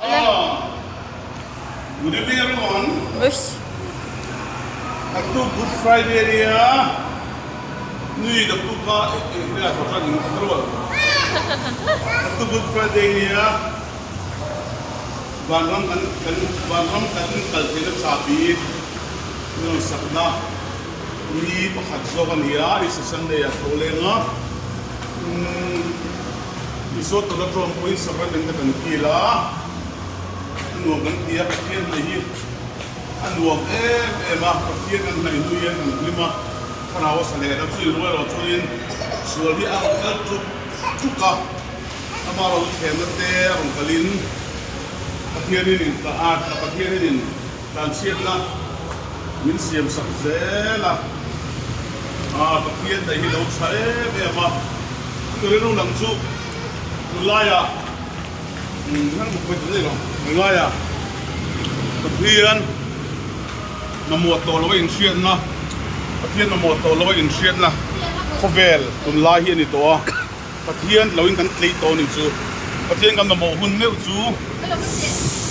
Good evening everyone. Naktuk Good Friday ania nui naktuk kha enge a thawk in ka rual. Naktuk Good Friday ania vanram kan kan vanram kan kal theihna chahbi min rawn sakna ni pakhat zawk ania Easter Sunday ah tho leng a. Isua tawlh atawng pawhin sacrament te kan kil a, a nuam kan ti a, Pathian hnaih hi a nuam em em a, Pathian kan hnaih hnu hian kan hlim a, thlarau a sa leh lo chu inruai erawh chuanin sual hi a rawn kal tluk tluk a, ama rawn thlemna te a rawn kalin Pathianin in a Pathianin in tlanchhiatna min siam sak zel a, ah Pathian daih hi lo tha em em a, ka rilru lang chu tunlaiah umm heng buk pawh daih lo, tunlaiah Pathian mamawh tawh loa inhriatna, Pathian mamawh tawh loa inhriatna khawvel tunlai hi a ni tawh a. Pathian lo in kan tlei tawh anih chu. Pathian kan mamawh hun meuh chu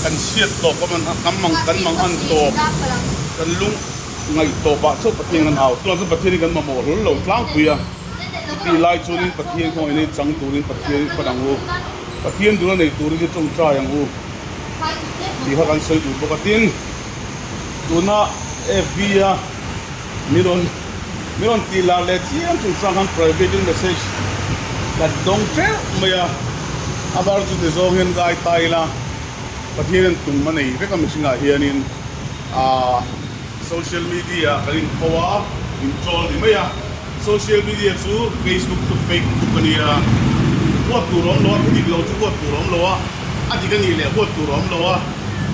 kan chhiat tawp a kan mang kan mang an tawp kan lung ngaih tawp ah chauh Pathian kan au. Tunah chuan Pathian hi kan mamawh hlawl lo tlangpui a. Chutih lai chuanin Pathian khawngaih in chang turin Pathian i pan ang u. Pathian duna nei turin i tawngtai ang u tih kha kan sawi duh bawk a. Tin, tuna FB a Mi rawn mi rawn tih lar leh chiam chung chuan khan private in message ka dawng teuh mai a, a bar chu ti zawng hian gai ta ila Pathian in tum a nei vek a mihringah hianin aah social media ah kan inpho a in troll ni mai a, social media chu facebook chu fake book a nia, huat tur a awm lo a, thu dik lo chu huat tur a awm lo a, a dik a nih leh huat tur a awm lo a,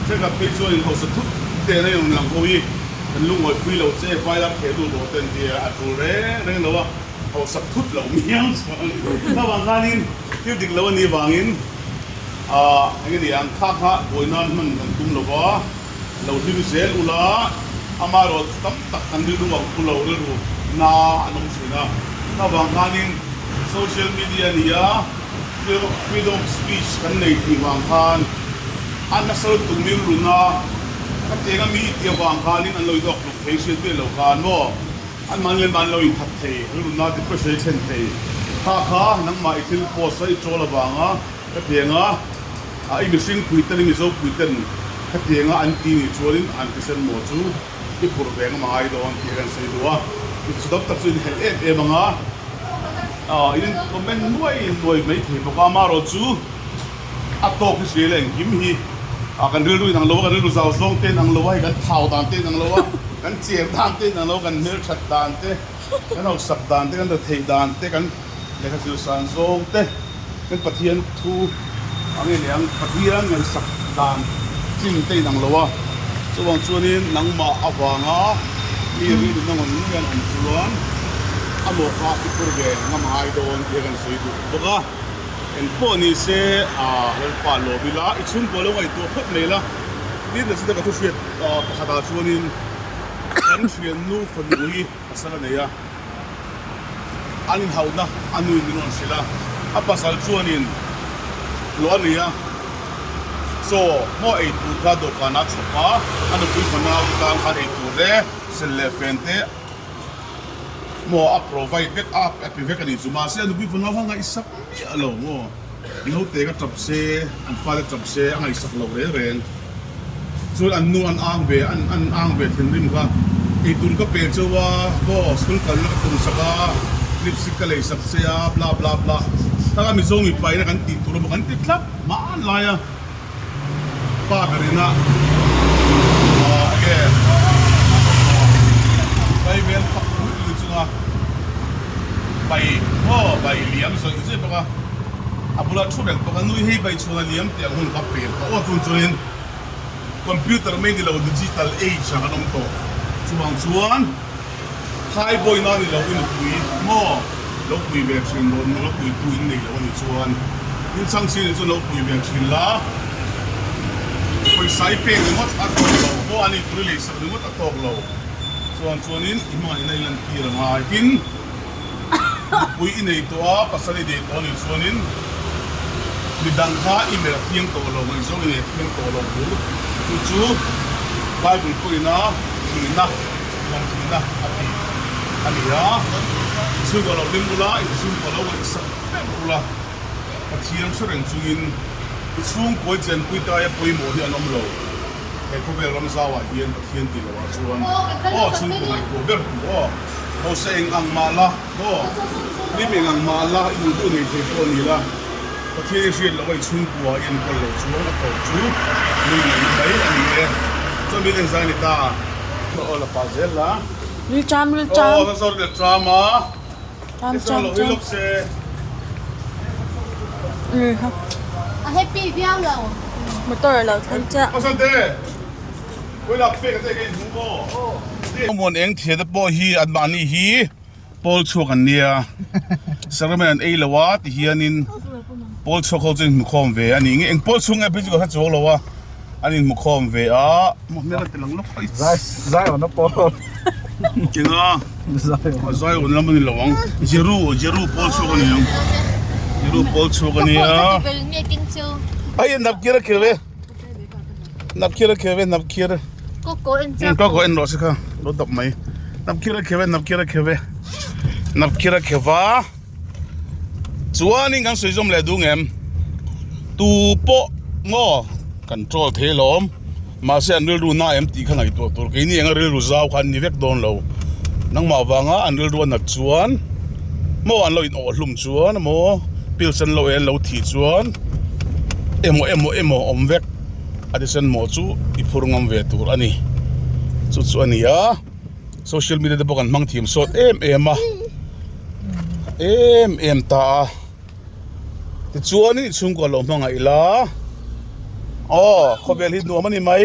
thenkhat phei chuan inhausa thut te an inawm lang ho hi. Kan lungawipui lo che vai lak theh lut rawh te an ti a, a tul reng reng lo a, hausak thut loh miang chuan avang khanin thil dik lo a nih avangin aah eng nge ang kha kha buai nan hman kan tum lo va, lo hlim zel ula amaherawh chu tam tak kan rilru ang pu lo rilru na an awm thin a, avang khanin social media a ni a, freedom of speech kan nei tih vang khan a nasa lutuk rilru na. Ka tiang a mi i tih avang khanin an lo in awk hluk thei hriat miah lo khan maw an mahni leh mahni lo inthat thei, rilruna depression i thlen thei. Kha kha nangmah i thil post a i troll avanga ka tiang a i mihring puiten i mizo puiten ka tiang a an ti nih chuanin an thisen maw chu i phurh ve ngam a ngai dawn tih a kan sawi duh a. Chu tam tak chu in helh em em ang a, in comment nuai nuai mai thei bawk a, amaherawh chu. A tawk hi hria ila engkim hi ah kan rilru in ang lo a, kan rilru zau zawng te in ang lo a, hei kan thau dan te in ang lo a, kan cher dan te in ang lo a, kan hmelthat dan te, kan hausak dan te, kan retheih dan te, kan lehkha zir san zawng te, kan Pathian thu ang nge niang Pathian ngaihsak dan chin te in ang lo a, chuvang chuanin nangmah avanga mi rilru na ngawn ngei an awm chuan a mawh kha i phur ve ngam a ngai dawn tih hi kan sawi duh bawk a. Eng pawh ni se Lalpa lawm ila, i chhungkaw lo ngaihtuah phawt mai la. Tin, nasa taka thu hriat pakhatah chuanin kan thiannu fanu hi pasal a nei a, an inhauhna a nuin min rawn hrilh a, a pasal chuanin hlawh a nei a, chaw maw ei tur kha dawhkanah a chhawp a, a nupui fanau te tan khan ei tur te, sel leh fen te, Maw a provide vek a, a pe vek a nih chu. Mahse a nupui fanau kha ngaihsak miah lo maw. Naute ka tap se, an fate tap se a ngaihsak lo reng reng. Chuan an nu an ang ve, an an ang ve thinrim kha. Eitur ka pe cheu a, maw school kalna ka tum sak a, lipstick ka lei sak che a, bla bla bla. Taka Mizo mipa ina kan tih tur emaw kan ti tlat hmanlai a. Pa berin a enge Bible fak pui pui chunga bai maw bai liam zawih zawih bawk a, a bula thu reng bawk a, nui hei bai chhuan a liam tih ang hun kha pel tawh aw tun chuanin computer mai ni lo digital age ah kan awm tawh chuvang chuan Thai bawina ni lo i nupui maw lo pui ve thin rawh nula puitu in nei lo a nih chuan in chhang chin chu lo pui ve thin la pawisa i pek ringawt a tawk lo maw a ni tur i leisak ringawt a tawk lo chuan chuanin i hmangaihna i lantir a ngai tin nupui i nei tawh a pasal i nei tawh a nih chuanin. Midang kha i melh a thiang tawh lo, ngaihzawng i nei a thiang tawh lo bur. Chu chu Bible pawhin a thihna, hlawm thihna a ti a ni a. Chhungkaw lo hlim ula, inchhungkaw lo ngaihsak ber ula, Pathian hre reng chungin i chhungkawi chenpui te aia pawimawh hi an awm lo. He khawvel ram zauah hian Pathian tih loh ah chuan aw chhungkaw ngaihtuah ber tur aw, hausa eng ang mah la aw, hlim eng ang mah la i duh duh nei thei pawh ni la, Pathian i hriat loh a i chhungkua i enkawl loh chuan a tawp chu nui ngaihna mai a ni e. Chuan min engzai ni ta? Aw la pah zel la. Rilṭam rilṭam. Aw nasa rilṭam a. Ṭam ṭam ṭam. A happy viau lo. Motor a lo thleng chiah. Muan eng thia te pawh hi an mahni hi pawl chhuak an nia sacrament an ei lo a ti hianin pawl chhuak ho chu an inhmukhawm ve a ni nge eng pawl chhuak nge phei chu ka hre chuang lo a an inhmukhawm ve a hmel a ti lang lawk a Zion a pawl. Kenga Zion lam a ni lo ang Jeru Jeru pawl chhuak a ni ang Jeru pawl chhuak a nia Ai napkir a khel ve napkir a khel ve napkir Koko en rawh se kha lo dap mai napkir a khel ve napkir a khel ve napkir a khel va Chuanin kan sawi zawm leh dung em? Tu pawh maw kan troll thei alawm mahse an rilru na em tih kha ngaihtuah tur keini anga rilru zau kha an ni vek dawn lo nangmah vanga an rilru a nat chuan maw an lo in awh hlum chuan emaw pills an lo en lo thih chuan emaw emaw emaw awm vek a thisen mawh chu i phur ngam ve tur a ni chu chu a ni a. Social media te pawh kan hmang thiam sawt em em a em em ta a tichuanin chhungkua lo hmangaih ila aw khawvel hi nuam a ni mai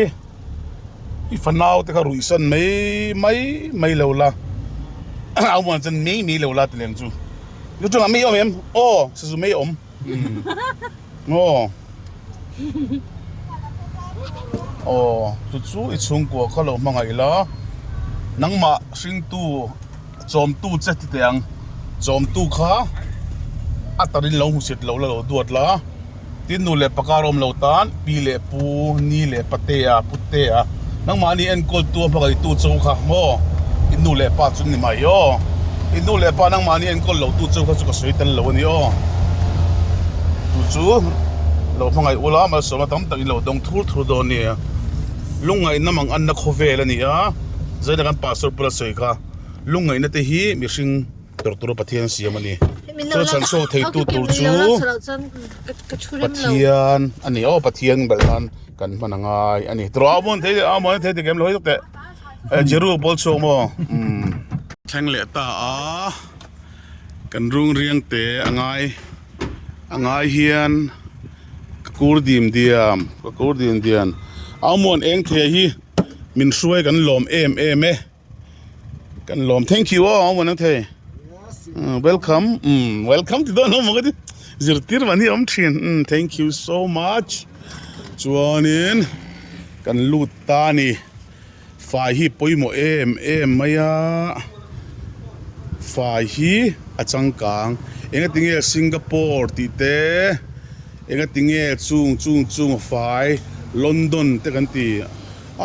i fanau te kha ruih san mai mai mai lo la au muan chuan mai mai lo la ti leng chu chu chungah mi awm em aw sazu mai a awm. Aw aw chu chu i chhungkua kha lo hmangaih la nangmah hringtu chawmtu che ti teh ang chawmtu kha a tarin lo hmusit lo la lo duat la tin nu leh pakar awm lo tan pi leh pu ni leh patea putea nangmahni enkawltu a hmangaihtu chu kha maw i nu leh pa chu ni mai aw i nu leh pa nangmahni enkawl lo tu chu kha chu ka sawi tel lo a ni aw chu chu lo hmangaih ula malsawmna tam tak in lo dawng thur thur dawn nia lungngaihna mang anna khawvel a ni a zaina kan pastor bula sawi kha lungngaihna te hi mihring Tur tura Pathian siam a ni. Chu chhan chhuak theitu tur chu Pathian a ni. Aw Pathian belh nan kan hman a ngai a ni. Turaw a mawn thei a mawn thei dik em lo hei teh. Jeru pawl chhuak maw? Thleng leh ta a kan rung riang te a ngai a ngai hian ka kur dim diam ka kur dim diam a mawn eng thei hi min hruai kan lawm em em e. Kan lawm thank you aw awm ang thei welcome um welcome ti dawn awm ka ti zirtir van hi awm thin um thank you so much chuanin kan lut ta a ni fai hi pawimawh em em mai a fai hi a changkang engatinge Singapore tih te engatinge chung chung chung a fai London te kan ti.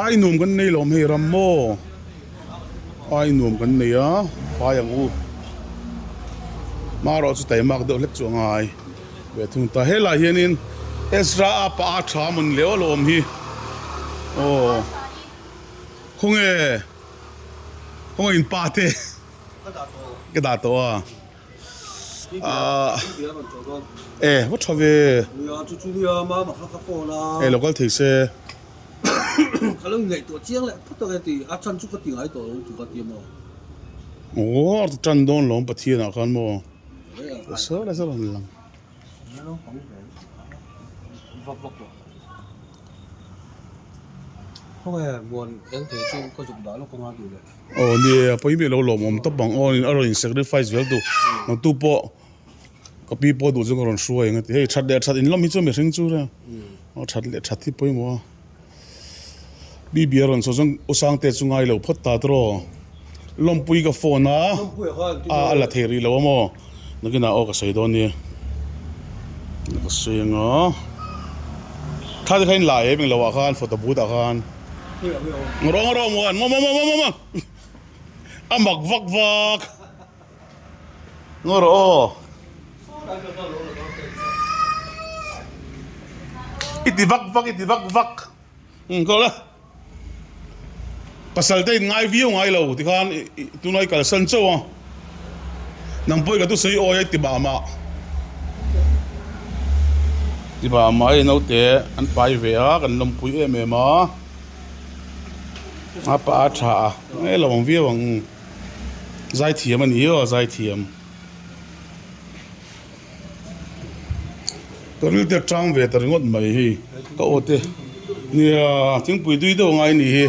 Ai nuam kan nei lo hei ram maw ai nuam kan nei a phai ang u hmarawh chu taimak deuh hlek chu a ngai ve thung ta helai hianin Ezra a pa a tha mawn leh aw lo awm hi aw khawnge khawnge in pa te ka dah tawh a. E va tha ve e lo kal thei se aw a tan dawn lawm Pathian ah khan maw saw lai saw rawn lang. Aw ni a pawimawh lo lawmawm tawp ang aw a rawn in sacrifice vel duh nangtu pawh ka pi pawh duh chu ka rawn hruai ang a ti hei that leh that inlawm hi chu mihring chu reng aw that leh that hi pawimawh a bibi a rawn sawi chuan u sangte chu ngai lo phawt ta tawh lawmpui ka phone a a la thei rih lo a maw nakinah aw ka sawi dawn nia. Ka sawi anga thla te kha in la em englo ah khan photo booth ah khan rawng rawng muan maw maw maw maw maw a mak vak vak ngaw rawh aw i ti vak vak i ti vak vak umm kawh la. Pasal te in ngai viau ngai lo tikhan tunah i kalsan chauh a, nang pawh i ka thusawi awi a i ti mah mah. Ti mah mah hei naute an pai ve a kan lawmpui em em a, a pa a tha a nge lo ang viau ang zaithiam a ni aw zaithiam. Ka ril te tang ve ta ringawt mai hei ka aw te nia thingpui tui deuh angai ni hi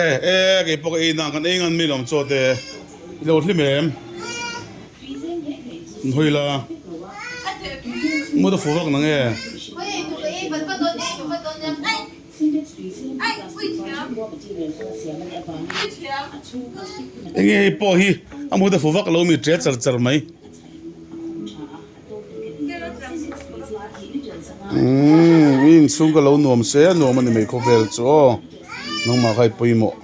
e e kei pawh ka ei nang kan ei ngan mai lawm chaw te i lo hlim em an hawi la mut a fuh vak nang e. Enge hei pawh hi a mut a fuh vak lo mi tle char char mai. Umm i inchhung ka lo nuam se a nuam a ni mai khawvel chu aw nangmah kha i pawimawh.